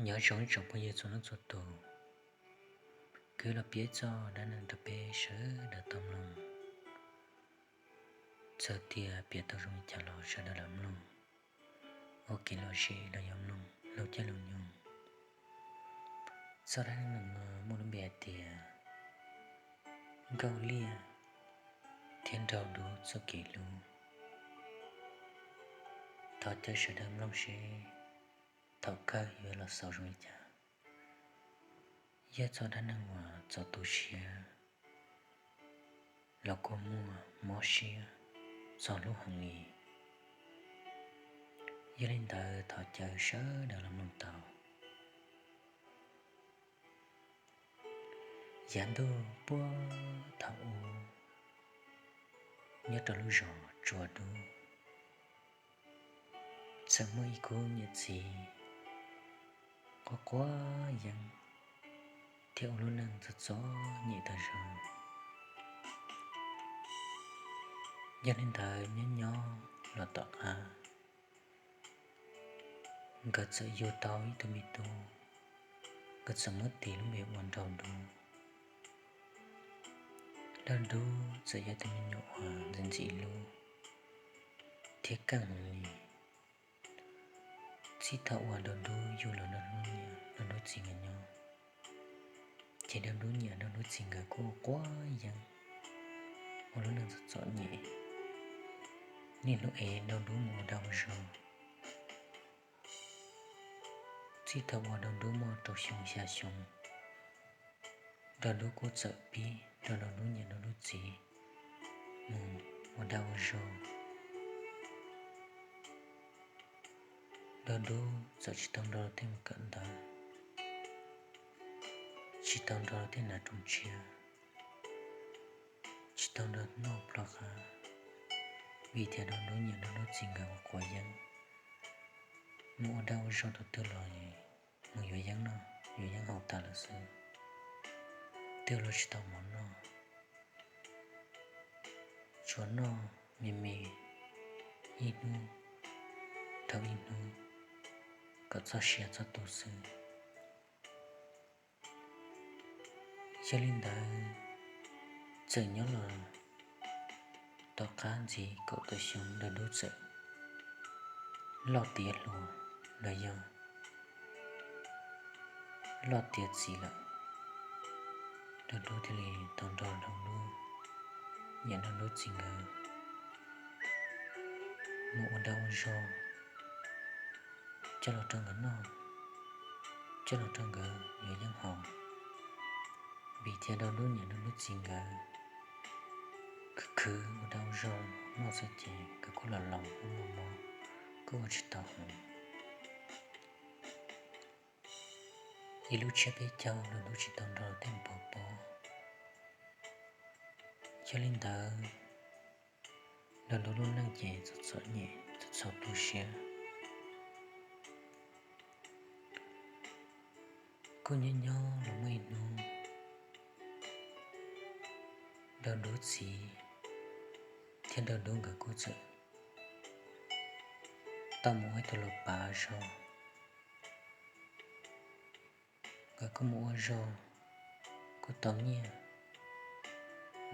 Nyob zoo ib tsoom phooj ywg txhua leej txhua tus, kuv los piav txoj dab neeg rau peb sawv daws tau mloog. Txawm tias piav tau zoo li cas los sawv daws lam mloog ua kev lom zem los yog mloog laug caij laug nyoog. Txoj dab neeg no muaj lub npe hais tias Nkauj Liaj thiab Nraug Dub txoj kev hlub. Thov caw sawv daws mloog seb thaum kawg yuav los xaus zoo li cas. Yog txoj dab neeg uas txaus tu siab los kuj muaj mob siab txog hlub heev li. Yog li ntawd thov caw sawv daws los mloog tau. Yav ntuj puag thaum ub, nyob rau lub zos Tsua Dub, txawm muaj ib khub niam txiv quav quav yeeb thiab ua lub neej txom txom nyem tag zog. Yog li ntawd nyob nyob los tom qab, nkawd txawm yug tau ib tug me tub, nkawd txawm muab tis lub npe ua Nraug Dub. Nraug Dub txawm yog tus me nyuam uas ntxim ntxim hlub thiab keej heev li. Txij thaum uas Nraug Dub yug los nrog Nraug Dub txiv nkawd nyob, ces Nraug Dub niam Nraug Dub txiv nkawd kuj quav yeeb ua lub neej txom txom nyem, niaj hnub ev Nraug Dub mus ua dag ua zog. Txij thaum uas Nraug Dub muaj rau xyoo xya xyoo, Nraug Dub kuj txawm pib nrog Nraug Dub niam Nraug Dub txiv mus ua dag ua zog. Nraug Dub txawm tsis tau nrog luag tej mus kawm ntawv, tsis tau nrog luag tej hnav rooj tshiab, tsis tau nrog noj plho qab, vim tias Nraug Dub niam Nraug Dub txiv nkawd ua quav yeeb, mus ua dag ua zog rau twg los mus yuav yeeb noj yuav yeeb haus tas lawm xwb, twb ua tsis tau mov noj, tsuas noj me me ib hnub dhau ib hnub kom txog sia txog tu xwb. Yog li ntawd, txawm nyob los tom qab ntxiv kaum tawm xyoo Nraug Dub txawm loj tiav hluas los yog loj tiav txiv lawm, Nraug Dub thiaj li tau nrog Nraug Dub niam Nraug Dub txiv nkawd mus ua dag ua zog coj los rau nkawd noj, coj los rau nkawd yuav yeeb haus. Vim tias Nraug Dub niam Nraug Dub txiv nkawd khwv khwv ua dag ua zog noj xwb ces nkawd kuj los laus kuj muaj mob, kuj ua tsis tau heev. Ib lub tsiab peb caug Nraug Dub tsis tau nrog tej pog pov. Yog li ntawd, Nraug Dub lub neej ces txom txom nyem, txom txom tu siab. Kuj nyob nyob los muaj ib hnub, Nraug Dub txiv thiab Nraug Dub nkawd kuj txawm tau mus ua ib tug los pav zog. Nkawd kuj mus ua zog, kuj tau nyiaj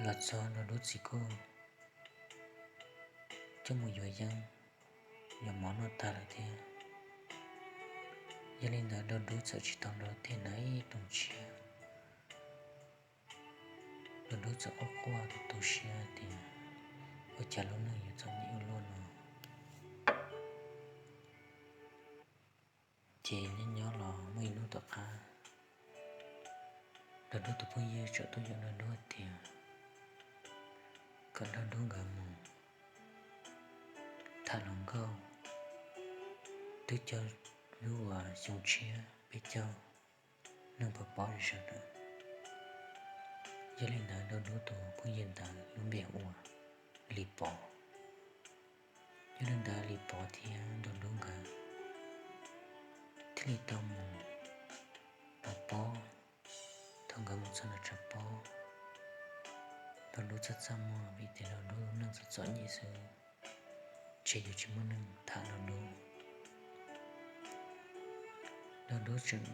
los txog Nraug Dub txiv kuj coj mus yuav yeeb, yuav mov noj tag lawm thiab. Yog li ntawd Nraug Dub txawm tsis tau nrog tej hnav ib rooj tshiab. Nraug Dub txawm quaj quaj tu tu siab tias, ua cas lub neej yuav txom nyem ua luaj no. Ces nyob nyob los muaj ib hnub tom qab, Nraug Dub tus phooj ywg txawm tuaj yaum Nraug Dub tias kom Nraug Dub nkawd mus tham hluas nkauj, twb coj lub uas xyoo tshiab peb caug neeg pov pob sawv daws. Yog li ntawd Nraug Dub tus phooj ywg ntawd lub npe hu ua Lis Pov. Yog li ntawd Lis Pov thiab Nraug Dub nkawd thiaj li tau mus pov pob. Thaum nkawd mus txog nram tshav pob, Nraug Dub txaj txaj muag vim tias Nraug Dub lub neej txom txom nyem xwb, ces yuav tsis muaj neeg tham Nraug Dub. Nraug Dub tseem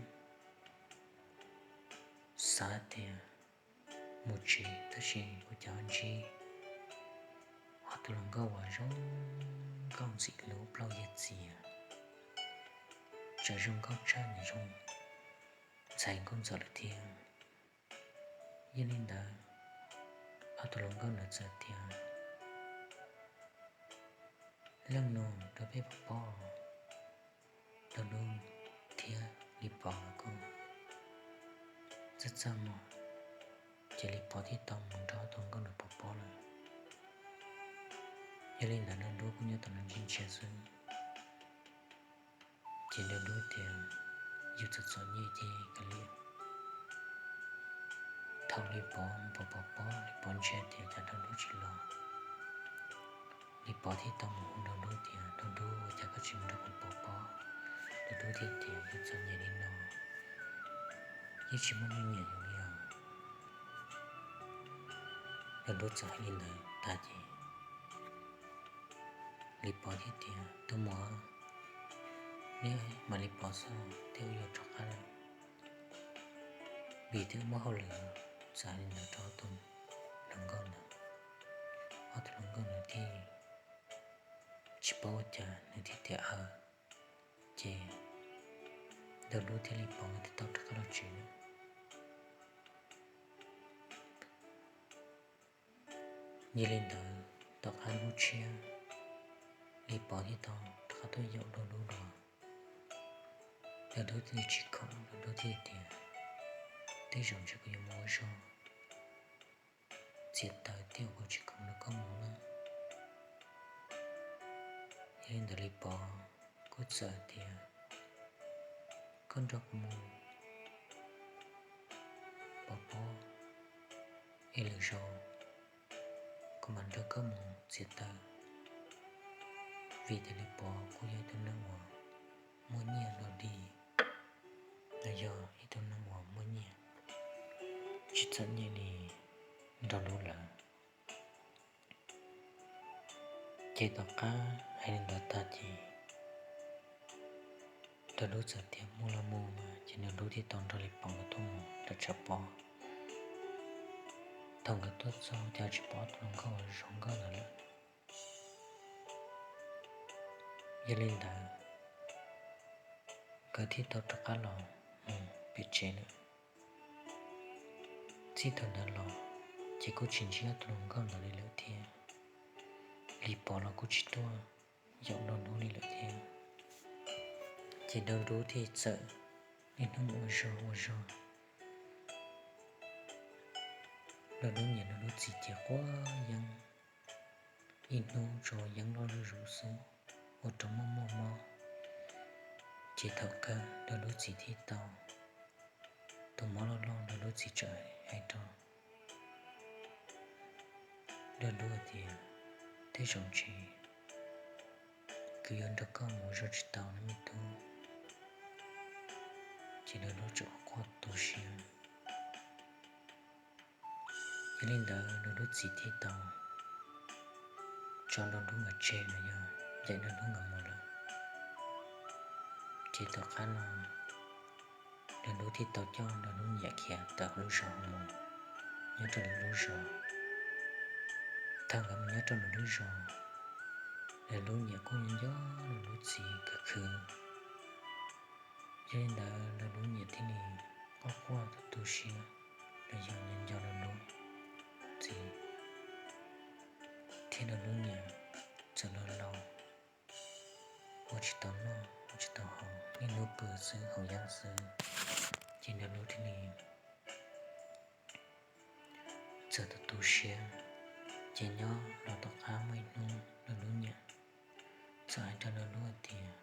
xav tias mus tsev, tab sis ua cas ho ntsib ob tug hluas nkauj uas zoo nkauj ntxim hlub plaub yawg txiv, tseem zoo nkauj tshaj niam zoo ntxhais nkauj ntxawm lawm thiab. Yog li ntawd, ob tug hluas nkauj ntawd txawm tias, Leej nus, rau peb pov pob, Nraug Dub thiab Lis Pov nkawd kuj txaj txaj muag, ces Lis Pov thiaj tau mus nrog ob tug hluas nkauj ntawd pov pob lawm. Yog li ntawd Nraug Dub kuj nyob tom no ntsia ntsia xwb. Ces Nraug Dub tias, Yus txom txom nyem ces kav liam. Thaum Lis Pov mus pov pob, Lis Pov ntsia tias cas Nraug Dub tsis los, Lis Pov thiaj tau mus hu Nraug Dub tias, Nraug Dub, ua cas koj tsis mus nrog kuv pov pob? Nraug Dub thiaj tias, Yus txom nyem li no, yeej tsis muaj neeg nyiam yus li os. Nraug Dub txawm hais li ntawd tag ces Lis Pov thiaj tias, Tus muam, neb mam li pov xwb, tej zaum yuav rov qab lawm, vim twb muaj hauj lwm. Txawm hais li ntawd rau ob tug hluas nkauj ntawd, ob tug hluas nkauj ntawd thiaj tsis paub ua cas nws thiaj tias, Aw. Ces Nraug Dub thiab Lis Pov thiaj tau rov qab los tsev lawm. Yog li ntawd, tom qab hnub tshiab, Lis Pov thiaj tau rov qab tuaj yaum Nraug Dub los. Nraug Dub thiaj tsis khoom, Nraug Dub thiaj tias, Tej zaum ntshe kuv yuav mus ua zog txiav taws, tej zaum kuv tsis khoom nrog koj mus na. Yog li ntawd Lis Pov kuj txawm tias, Koj nrog kuv mus pov pob, es lwm zaus kuv mam nrog koj mus txiav taws. Vim tias Lis Pov kuj yog ib tug neeg uas muaj nyiaj dog dig, los yog ib tug neeg uas muaj nyiaj, tsis txom nyem li Nraug Dub lawm. Ces tom qab hais li ntawd tag ces Nraug Dub txawm tias mus los mus mas, ces Nraug Dub thiaj tau nrog Lis Pov nkawd tuaj mus rau tshav pob. Thaum nkawd tuaj txog ces tsis pom ob tug hluas nkauj uas zoo nkauj ntawd lawm. Yog li ntawd, nkawd thiaj tau rov qab los mus pem tsev lawm. Txij thaum ntawd los, ces kuj tsis ntsib ob tug hluas nkauj ntawd li lawm thiab. Lis Pov los kuj tsis tuaj yaum Nraug Dub li lawm thiab. Ces Nraug Dub thiaj txawm niaj hnub mus ua zog ua zog. Nraug Dub niam Nraug Dub txiv ces quaj yeeb, ib hnub tsuas yeeb loj zuj zus xwb, ua rau muaj muaj mob. Ces thaum kawg Nraug Dub txiv thiaj tau tus mob loj loj, Nraug Dub txiv txawm hais rau Nraug Dub tias, Tej zaum ntshe kuv yuav nrog koj mus ua zog tsis tau no me tub. Ces Nraug Dub txawm quaj tu siab. Yog li ntawd Nraug Dub txiv thiaj tau tso Nraug Dub nkawd tseg los yog ncaim Nraug Dub nkawd mus lawm. Ces tom qab no Nraug Dub thiaj tau coj Nraug Dub niam khiav tawm hauv lub zos mus nyob rau lwm lub zos. Thaum nkawd mus nyob rau lwm lub zos, Nraug Dub niam kuj nco Nraug Dub txiv kawg khwv. Yog li ntawd Nraug Dub niam thiaj li quaj quaj tu tu siab los yog nco nco Nraug Dub txiv, thiab Nraug Dub niam txawm laus laus, ua tsis tau noj ua tsis tau haus, niaj hnub pw xwb haus yeeb xwb. Ces Nraug Dub thiaj li txawm tu tu siab. Ces nyob los tom qab muaj ib hnub Nraug Dub niam txawm hais rau Nraug Dub hais tias,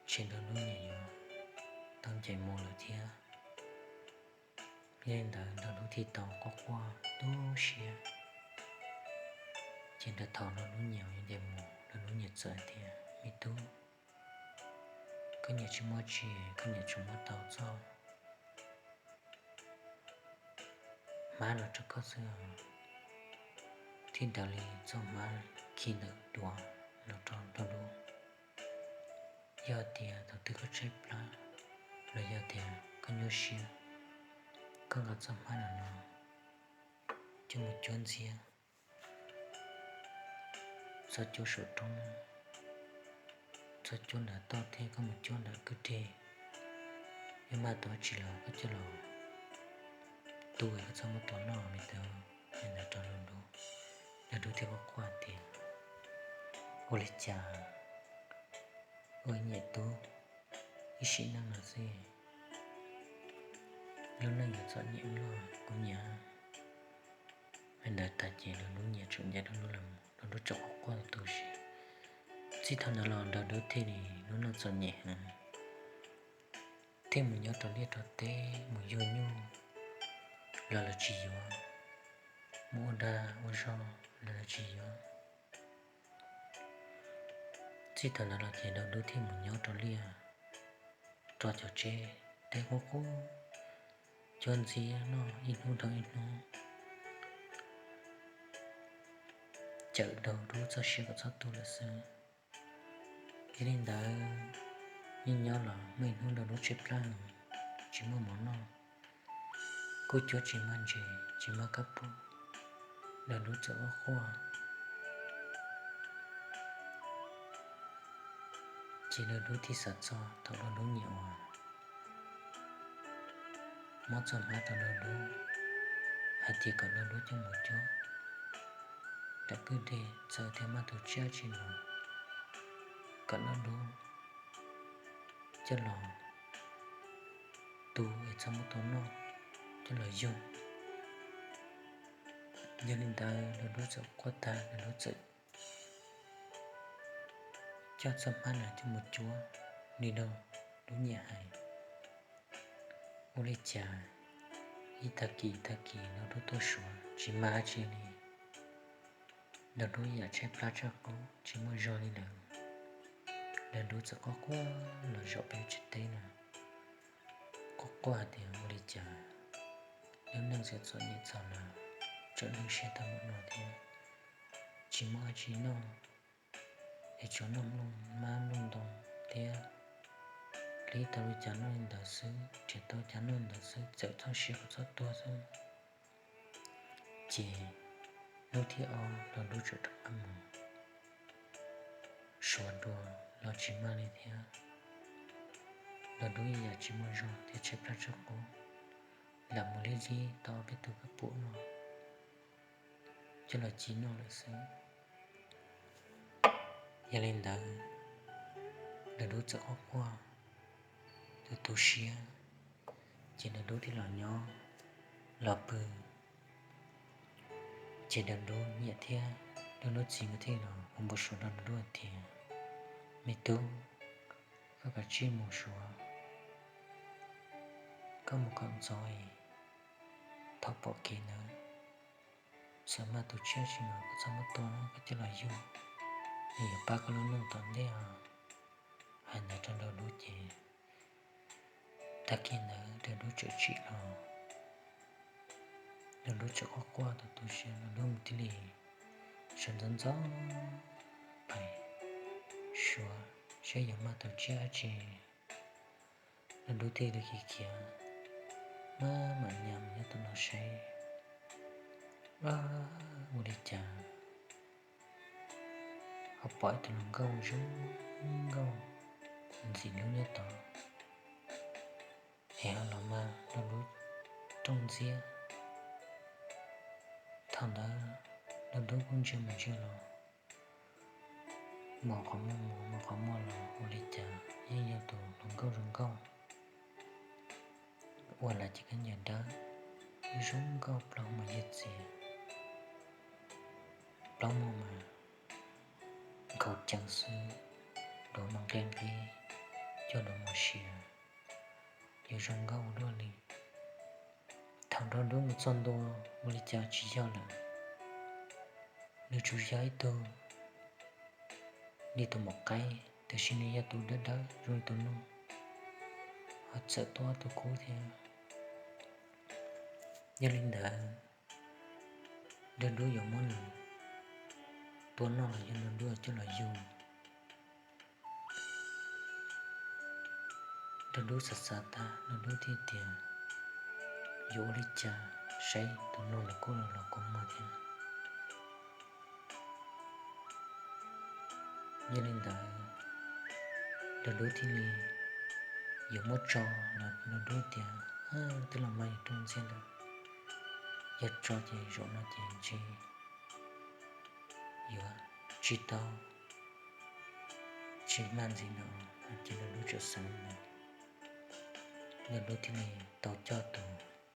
Ntshe Nraug Dub niam yuav tau ncaim mus lawm thiab. Yog li ntawd Nraug Dub thiaj tau quaj quaj tu siab. Ces nrog thaum Nraug Dub niam yuav ncaim mus, Nraug Dub niam txawm hais tias, Me tub, koj niam tsis muaj tsi, koj niam tsuas muab tau txoj hmab los rau koj xwb, thiab daws li txoj hmab khi ntawm duav los rau Nraug Dub. Yog tias thaum twg koj tshaib plab los yog tias koj nyuaj siab, koj nqa txoj hmab no coj mus cuab ntxiab txoj cuab saum roob, txoj cuab nram toj thiab koj mus cuab nram kwj deg, yuav maj tau dab tsi los koj coj los tu es koj txhob muab tua noj me tub. Hais ntawd rau Dab Dub, Dab Dub thiaj quaj quaj tias, Ua li cas ua nyiam tub ib sim neej no xwb, lub neej yuav txom nyem luaj kuv nyiam. Hais ntawd tag ces Dab Dub nyiam tsuas ncaim Dab Dub los, Dab Dub txawm quaj quaj tu siab. Txij thaum ntawd los Dab Dub thiaj li lub neej txom nyem heev, thiaj mus nyob rau liaj rau teb mus yug nyuj los lawv tsis yuav, mus ua dag ua zog los lawv tsis yuav. Txij thaum ntawd los ces Dab Dub thiaj mus nyob rau liaj rau cov tsev teb qub qub, cuab ntxiab noj ib hnub dhau ib hnub, cawm Dab Dub txoj sia kom txhob tuag lawm xwb. Yog li ntawd, nyob nyob los muaj ib hnub Dab Dub tshaib plab, tsis muaj mov noj, kuj cuab tsis muaj ntses tsis muaj kab pub, Dab Dub txawm quaj quaj. Ces Dab Dub thiaj xav txog thaum Dab Dub niam uas muab txoj hmab rau Dab Dub hais tias kom Dab Dub coj mus cuab nram kwj deg, txawm tias maj tus tsiaj tsis los kom Dab Dub coj los tu es txhob muab tua noj, coj los yug. Yog li ntawd Dab Dub txawm quaj tag, Dab Dub txawm coj txoj hmab no coj mus cuab li Dab Dub niam hais. Ua li cas ib tag kis tag kis Dab Dub tuaj suav tsis mag dab tsi li. Dab Dub yam tshaib plab tshaib qub tsis muaj zog li lawm. Dab Dub txawm quaj quaj los zaum pem tsev teb no, quaj quaj hais tias ua li cas lub neej txom txom nyem txog lawm, tseem neeg siab tag npaum no thiab, tsis muaj dab tsi noj, es tsuas noj nplooj hmab nplooj ntoo thiab hlib tau li cas noj li ntawd xwb, nrhiav tau li cas noj li ntawd xwb, txawm txoj sia kom txhob tuag xwb. Ces hnub thib ob Dab Dub txawm rov qab mus suav dua los tsis mag li thiab. Dab Dub ib yam tsis muaj zog thiab tshaib plab tshaib qub, lam mus hlib hlib tau ob peb tug kab pum no coj los ci noj lawm xwb. Yog li ntawd, Dab Dub txawm quaj quaj tu tu siab, ces Dab Dub thiaj los nyob los pw. Ces Dab Dub niam thiab Dab Dub txiv nkawd thiaj los hu npau suav rau Dab Dub hais tias, Me tub, koj kav tsij mus suav, koj mus kom ntxov, thaum pom kev ntawd txawm mag tus tsiaj tsis los koj txhob muab tua, koj coj los yug, nws yuav pab koj lub neej tom ntej os. Hais ntawd rau Dab Dub ces tag kis ntawd Dab Dub txawm tsim los, Dab Dub txawm quaj quaj tu tu siab, Dab Dub mus thiaj li sawv ntxov ntxov pais suav saib yog mag tus tsiaj dab tsi. Dab Dub thiaj li khiav khiav maj mam nyas mus nyob tom no saib, ua li cas ho pom ib tug hluas nkauj zoo nkauj ntxim hlub nyob tod, es ho los mag Dab Dub rooj ntxiab. Thaum ntawd Dab Dub kuj ntsia mus ntsia los, mus qhov muag mus, mus qhov muag los, ua li cas yeej yog tus hluas nkauj zoo nkauj uas lam cev khaub ncaws dawb, zoo nkauj plaub hau mas yaj txias, plaub muag mas nkhaus ceev xwb, duav mas nqig nqig, cuag duav mas sia, yuav zoo nkauj ua luaj li. Thaum Dab Dub mus txog ntua, ua li cas tsis yog lawm, nws tsuas yog ib tug li tus maum qaib, tiam sis nws yog tus dawb dawb zoo li tus noog, ho txawm tuaj tus kub thiab. Yog li ntawd, Dab Dub yuav muab nws tua noj los yog Dab Dub coj los yug. Dab Dub xav xav tag, Dab Dub thiaj tias yuav ua li cas saib tus noog ntawd kuj los los kua muag thiab. Yog li ntawd, Dab Dub thiaj li yuav muab tso, Dab Dub tias, twb los mas yog rooj ntxiab ntawd, yog tso ces zaum no ces ntshe yuav tsis tau, tsis mag ntxiv no. Ces Dab Dub txawm xav li ntawd, Dab Dub thiaj li tau coj tus